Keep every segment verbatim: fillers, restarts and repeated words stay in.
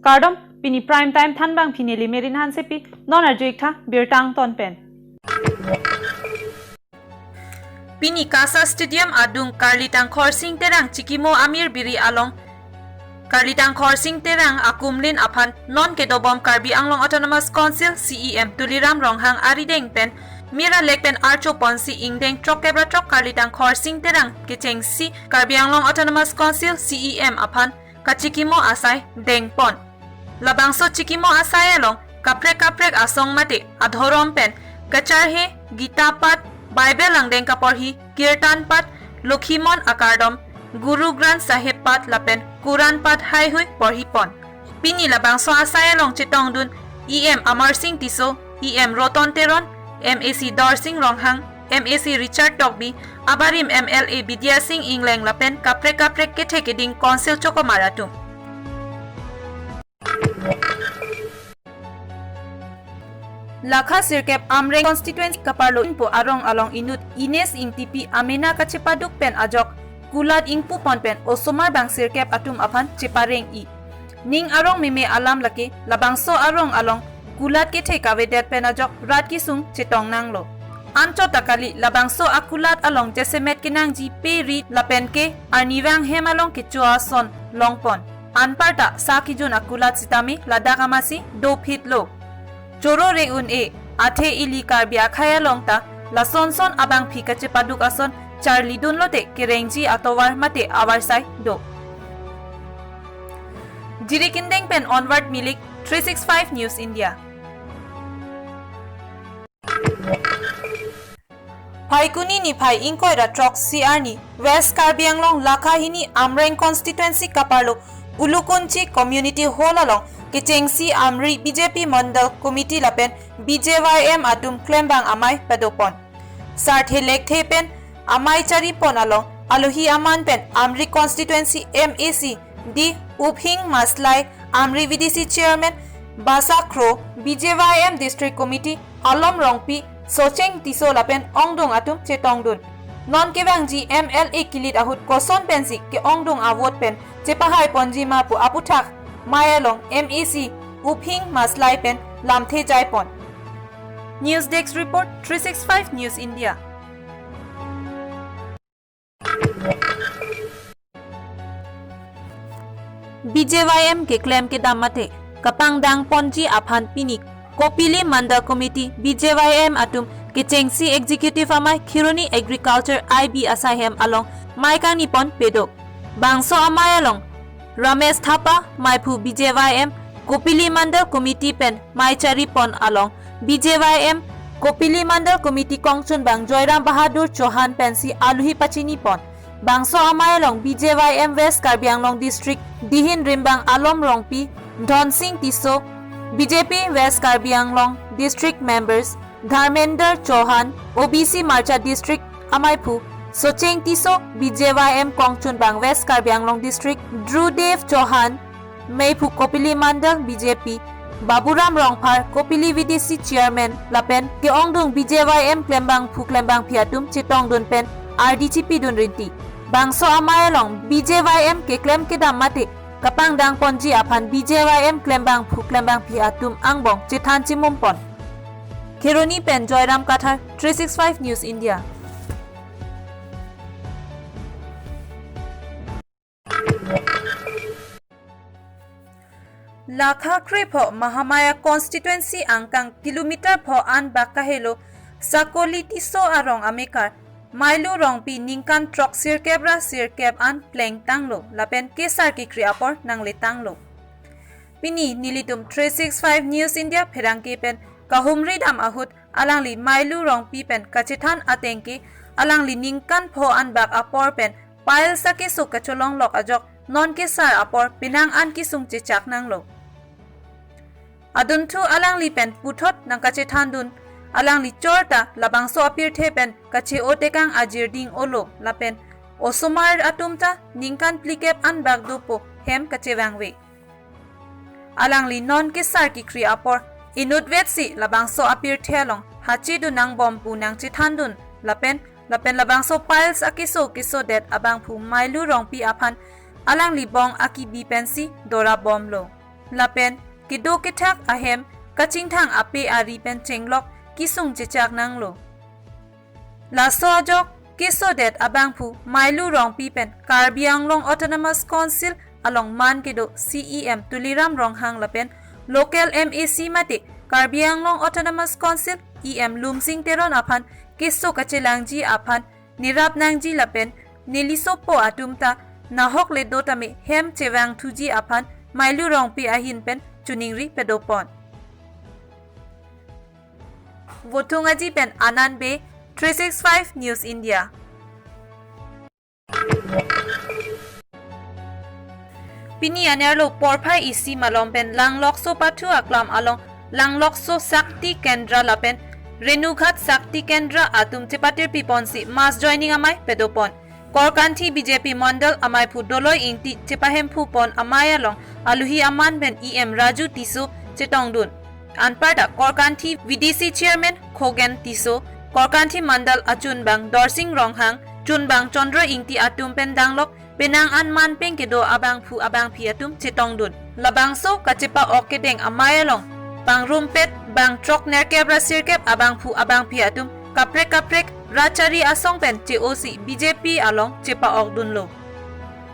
Kardom, pini Prime Time thanbang pini Limerin Hansepi, non arju-ik tha birta angton pen. Pini KASA Stadium adung Karlitang Khorsing Terang chikimo amir biri along Karlitang Khorsing Terang akumlin aphan non kedobom Karbi Anglong Autonomous Council C E M Tuliram Ronghang arideng pen mir alek pen archo ponsi ingdeng throk kep ra throk Karlitang Khorsing Terang kechengsi Karbi Anglong Autonomous Council C E M aphan kachikimo asai dengpon. Labangso chikimo asai along kaprek kaprek asong mate adhorom pen kacharhe, Gita pat, Bible angdeng kaporhi, Kirtan pat, Lokhimon akardom, Guru Granth Sahib pat lapen Quran pat haihui porhipon. Pini labangso asai along chetongdun E M Amarsing Tisso, E M Roton Teron, M A C Dorsing Ronghang, M A C Richard Tokbi, abarim M L A Bidya Sing Engleng lapen kaprek kaprek kethe keding Council chokomar atum. Lakha sirkep Amreng constituency kaparlo Ingpo arong along inut Ines Ingtipi amena kachepaduk pen ajok kulat ingpupon pen osomar bang sirkep atum aphan chepareng-i. Ning arong meme alam lake labangso arong along kulat kethe kavedet pen ajok rat kesung chetong nanglo. Anchot ta kali, labangso akulat along jasemet kenangji pe ri lapen ke arnivang hem along kecho ason longpon. Anparta sa kejun akulat sitame ladak amatsi dophitlo. Choro re un-e, athe ili Karbi akhei along ta lasonson abangphi kachepaduk ason charlidunlote kerengji atovar mate avarsai do. Jirikindeng pen Onward Milik, three six five News India. Phaikuni niphai ingkoi ra throksi arni West Karbi Anglong Lakha hini Amreng constituency kaparlo Ulukunchi Community Hall along kechengsi Amri B J P Mandal Committee lapen B J Y M atum klembang amei padopon. Sarthe lekthe pen amei charipon along alohi aman pen Amri constituency M A C D Uphing Maslai, Amri V D C Chairman Basa Kro, B J Y M District Committee Alom Rongpi, Socheng Tisso lapen ongdung atum chetongdun. Non kevangji M L A kilit ahut koson pensi ke-ongdung avote pen chepahaiponji ma pu aputhak mei along M A C Uphing Maslai pen lamthe jaipon. News Desk Report, three six five News India. B J Y M keklem kedam mate kapangdang ponji aphan pini Kopili Mandal Committee B J Y M atum kechengsi Executive Amei Kheroni Agriculture I B asaihem along mei kangnipon pedo. Bangso amei along Ramesh Thapa, meiphu B J Y M Kopili Mandal Committee pen mei charipon along B J Y M Kopili Mandal Committee kongchunbang Joyram Bahadur Chauhan pensi alohi pachinipon. Bangso amei along B J Y M West Karbi Anglong District Dihin Rimbang Alom Rongpi, Dhonsing Tisso, B J P West Karbi Anglong District members Dharmender Chauhan, O B C Morcha District ameiphu Socheng Tisso, B J Y M kongchunbang West Karbi Anglong District Dhrudev Chauhan, meiphu Kopili Mandal B J P Baburam Rongphar, Kopili V D C Chairman lapen ke-ongdung B J Y M klembangphu klembangphi atum chetongdun pen ardi chipidun rinti. Bangso amei along B J Y M keklem kedam mate kapangdang ponji aphan B J Y M klembangphu klembangphi atum angbong chethan chimumpon. Kheroni pen Joyram Kathar, three six five News India. Lakha krepho Mahamaya constituency angkang kilometer pho an bak kahelo Sakoli Tisso arong amekar Mailu Rongpi ningkan throk sirkep ra sirkep an plengtanglo lapen kesar kekri apor nangletanglo. Pini nelitum three six five News India pherangke pen kahumri dam ahut alangli Mailu Rongpi pen kachethan ateng ke alangli ningkan pho an bak apor pen piles akeso kacholonglok ajok non kesar apor penang an kesung chechak nanglo. Adunthu alangli pen puthot nangkachethandun, alangli chorta labangso apirthe pen kache-o tekang ajirding olo lapen osomar atum ta ningkan phlikep an bak dopo hem kachevangve. Alangli non kesar kekri apor inutvetsi labangso apirthe along hachedun nangbom pu nangchethandun lapen lapen labangso piles akeso kesodet abangphu Mailu Rongpi aphan alangli bong akibi pensi dorabomlo. lapen kedo kethak ahem kachingthang ape ari pen chenglok kesung chechak nanglo. Laso ajok kesodet abangphu Mailu Rongpi pen Karbi Anglong Autonomous Council along man kedo C E M Tuliram Ronghang lapen local M A C mate Karbi Anglong Autonomous Council E M Lumsing Teron aphan keso kachelangji aphan nerap nangji lapen nelisopo atum ta nahok le do tame hem chevangthuji aphan Mailu Rongpi ahin pen choningri padopon. Vothung Aji pen Anand Bey, three six five News India. Pini anerlo porphai isi malom pen Langlokso pathu aklam along Langlokso Shakti Kendra lapen Renughat Shakti Kendra atum chepatirpi ponsi mass joining amei padopon. Korkanthi B J P Mandal ameiphu Doloi Ingti chepahemphu pon amei along aluhi aman pen E M Raju Tisso chetongdun. Anparta Korkanthi V D C Chairman Khogen Tisso, Korkanthi Mandal achunbang Dorsing Ronghang, chunbang Chandra Ingti atum pen danglok penang an man pen kedo abangphu abangphi atum chetongdun. Labangso kachepa-ok kedeng amei along pangrumpet bang throk nerkep ra sirkep abangphu abangphi atum kaprek kaprek rat chari asong pen che-osi B J P along chepa-okdunlo.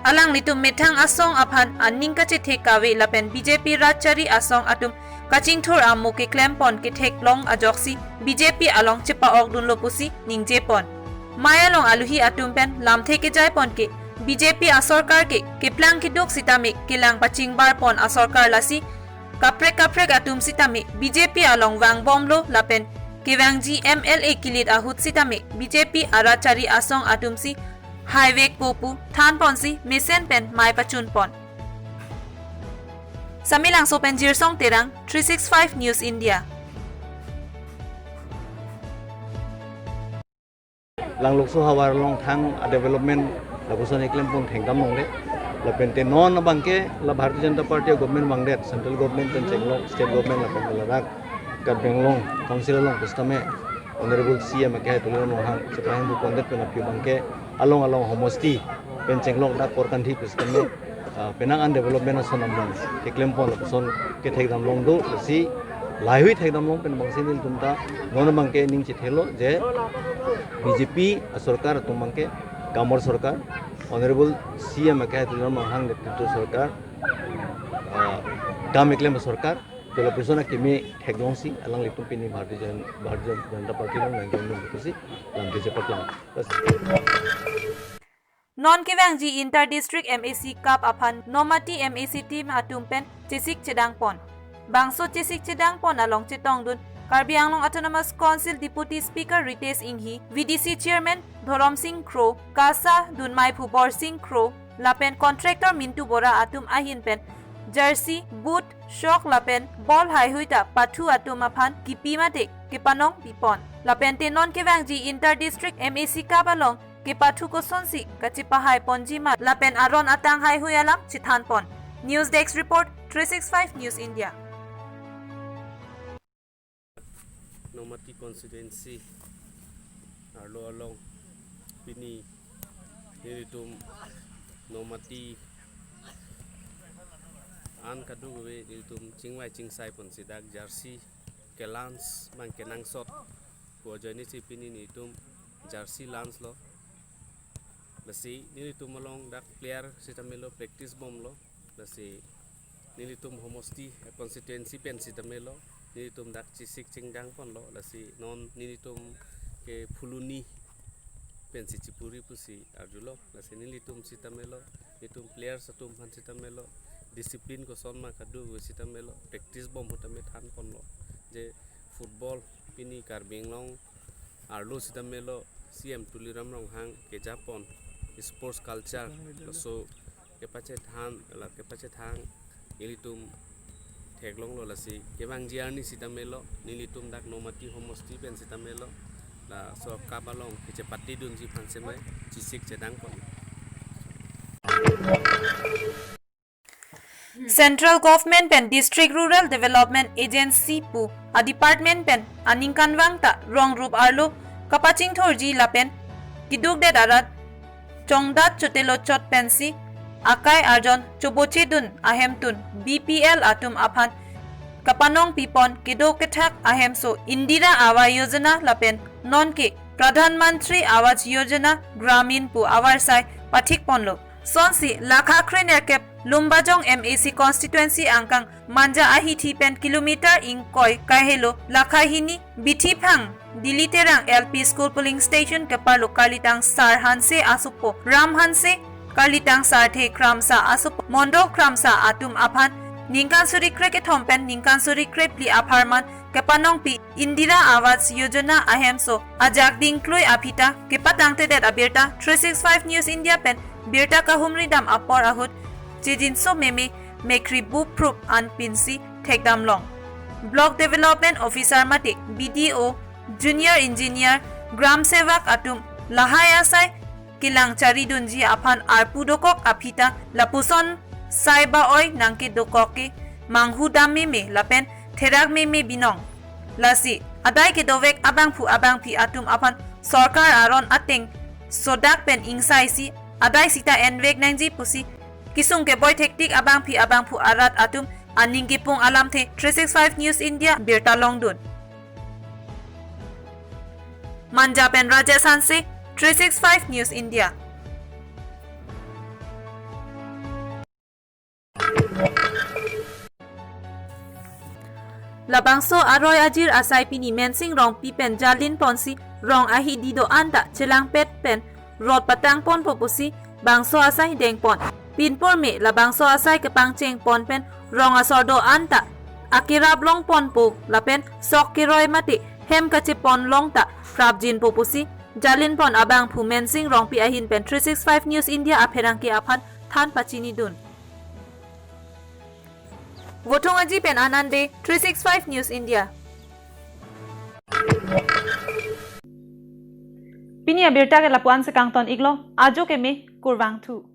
Alanglitum methang asong aphan aning kachethe kave lapen B J P rat chari asong atum kachingthur amo keklem pon ketheklong ajoksi B J P along chepa-okdunlo pusi ningjepon. Mei along aluhi atum pen lamthe kejaipon ke B J P asorkar ke keplang keduk sitame kelang pachingbar pon asorkar lasi kaprek kaprek atum sitame B J P along vangbomlo lapen kevangji M L A kilit ahut sitame B J P arat chari asong atumsi haivekpo pu thanponsi mesen pen mei pachunpon. Samelangso pen Jirsong Terang, three six five News India. Langlokso havar along thang a-development lapuson keklem pon thengdam longle. Lapen te non abangke la Bharatiya Janata Party government vangdet, central government pen chenglok, state government lapen ladak Karbi Anglong Council along pusitame Honorable C E M akehai Tuliram Ronghang chepahemphu pondet pen aphi abangke along along homosti pen chenglok dak Korkanthi pusitame, ah, penang an development ason amung keklem pon lapuson kethekdam long do, lasi laheihui thekdam long pen abangsi nelitum ta non abangke ning chethelo je B J P asorkar atum abangke kamor sorkar, Honorable C E M akehai Tuliram Ronghang netritwo sorkar, ah, kam keklem sorkar, to lapuson akeme theklongsi alanglitum pini Bharatiya Jan-, Bharatiya Janata Party along nangkemlong pusi lamthe chepaklang. Non kevangji Inter District M A C Cup aphan Nomati M A C team atum pen chesik chedangpon. Bangso chesik chedangpon along chetongdun Karbi Anglong Autonomous Council Deputy Speaker Ritesh Enghi, V D C Chairman Dhorom Sing Kro, KASA dunmeiphu Borsing Kro, lapen contractor Mintu Bora atum ahin pen jersey, boot, shock lapen ball haihui ta pathu atum aphan kipi mate kepanong pipon. Lapen te non kevangji Inter District M A C Cup along kepathu kosonsi kachepahai ponji ma lapen aron atang haihui alam chethanpon. News Desk Report, three six five News India. Nomati constituency arlo along pini nelitum Nomati an kadokave nelitum chingvai chingsai ponsi dak jersey ke-launch abang kenangsot pu ajoinesi pini nelitum jersey launch lo. Lasi nelitum along dak player sitame lo, practice bomlo. Lasi nelitum homosti, eh, constituency pen sitame lo, nelitum dak chesik chingdang ponlo. Lasi non nelitum ke Phuloni pensi chepuri pusi arjulo. Lasi nelitum sitame lo, nelitum players atum aphan sitame lo, discipline koson ma kadokave sitame lo, practice bom ahut tame thanponlo je football pini Karbi Anglong arlo sitame lo, C E M Tuliram Ronghang kejapon sports culture, laso kepachethang, la kepachethang ilitum theklonglo. Lasi kevangji arni sitame lo, nelitum dak Nomati homosti pen sitame lo, laso cup along kechepatedunji aphan semai chesik chedangpon. Central Government pen District Rural Development Agency pu a-department pen aningkanvang ta rong rup arlo kapachingthurji lapen kedukdet arat chongdat chotelo chot pensi akai arjon chobochedun ahemtun B P L atum aphan kapanongpipon kedo kethak ahemso Indira Awas Yojana lapen nonke Pradhan Mantri Awas Yojana Gramin pu avarsai pathikponlo. Sonsi lakha krenerkep Lumbajong M A C constituency angkang Manja ahithi pen kilometer ingkoi kahelo lakha hini Bithiphang Dili Terang L P School polling station keparlo Karlitang Sar Hanse asopo Ram Hanse, Karlitang Sarthe Kramsa asopo Mondo Kramsa atum aphan ningkan suri krekethom pen ningkan suri krephli apharman kepanongpi Indira Awas Yojana ahemso ajak dingklui aphi ta kepatangtedet abirta three six five News India pen birta kahumridam apor ahut chejinso meme mekhri buprup an pinsi thekdamlong. Block Development Officer mate B D O, Junior Engineer, Gram Sevak atum lahai asai kelang charidunji aphan arpu dokok aphi ta lapuson sai ba-oi nangkedokok ke manghudam meme lapen therak meme binong. Lasi adai kedovek abangphu abangphi atum aphan sorkar aron ateng sodak pen ingsaisi adai sita envek nangji pusi kesung keboi thektik abangphi abangphu arat atum aning kepung alamthe three six five News India birta longdun. Manja pen Rajesh Hanse, three six five News India. Labangso aroi ajir asai pini Mensing Rongpi pen jalinponsi rong ahidi do-an ta chelangpet pen rot patangponpo pusi bangso asai dengpon. Pinpur me labangso asai kepangchengpon pen rong asor do-an ta akeraplongponpo lapen sok keroi mate hem kacheponlong ta prapjinpo pusi jalinpon abangphu Mensing Rongpi ahin pen three six five News India apherangke aphan than pachinidun. Vothung Aji pen Anand Bey, three six five News India. Pini abirta ke lapu-an si kangton iklo, ajo keme, kurvangthu.